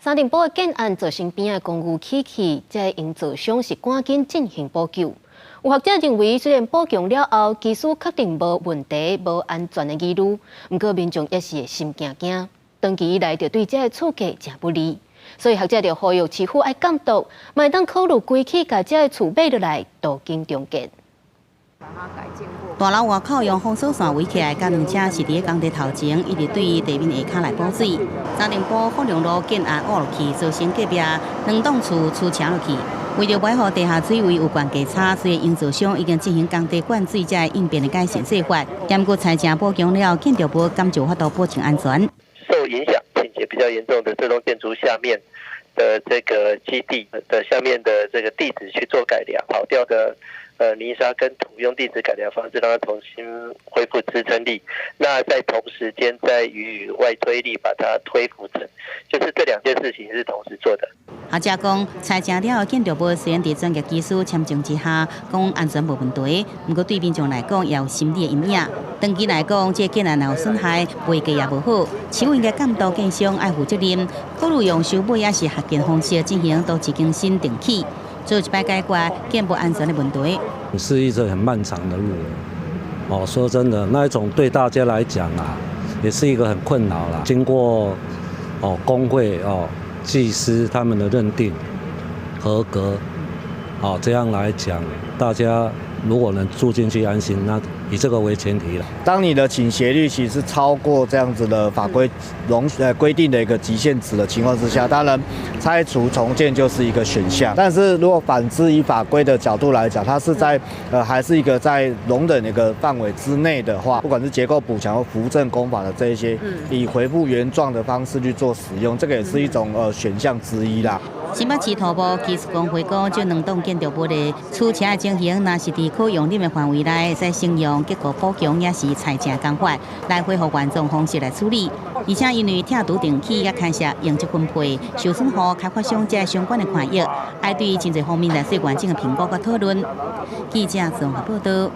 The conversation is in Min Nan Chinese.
三重埔的建案造成邊仔公寓起去，這个營造商是趕緊進行補救。有學者認為，雖然補強了後，技術確定無問題、無安全的疑慮，毋過民眾也是會心驚驚，長期以來就對這个厝價誠不利。所以學者就呼籲市府愛監督，嘛會當考慮規氣共這个厝買落來，動工重建。大樓外口用封鎖線圍起來，共兩車是佇工地頭前，一直對地面下跤來補水。三重埔福隆路建案挖落去，造成隔壁兩棟厝趨斜落去。為著袂予地下水位有懸低差，所以營造商已經進行工地灌水這應變的改善計劃。兼顧拆除補強了，建築物敢就有法度保證安全。受影響傾斜比較嚴重的這棟建築下面的這個基地的下面的這個地質去做改良，跑掉的泥沙跟土用地質改良方式，讓它重新恢復支撐力。那在同時間再予以外推力，把它推浮層，就是這兩件事情是同時做的。學者講，拆除了後建築物雖然佇專業技師簽證之下，講安全無問題，毋過對民眾來講也有心理的陰影。長期來講，這個建案若有損害，賣價也無好。市府應該監督建商愛負責任，考慮用收買抑是合建方式進行都市更新重起，做一擺解決建物安全的問題。是一個很漫長的路。哦，說真的，那一種對大家來講啊，也是一個很困擾啦。經過哦工會哦技師他們的認定合格，哦這樣來講，大家如果能住進去安心，那以這個為前提了。當你的傾斜率其實超過這樣子的法規容規定的一個極限值的情況之下，當然拆除重建就是一個選項。但是如果反之，以法規的角度來講，它是在還是一個在容忍的一個範圍之內的話，不管是結構補強或扶正工法的這一些，以恢復原狀的方式去做使用，這個也是一種選項之一啦。新北市土木技術工會講，這兩棟建築物的趨斜的情形，若是佇可容忍的範圍內，會使先用結構補強，抑是拆除工法來恢復原狀方式來處理。而且因為拆除重起，也牽涉面積分配、受損戶、開發商這相關的權益，愛對真濟方面來做完整的評估佮討論。記者綜合報道。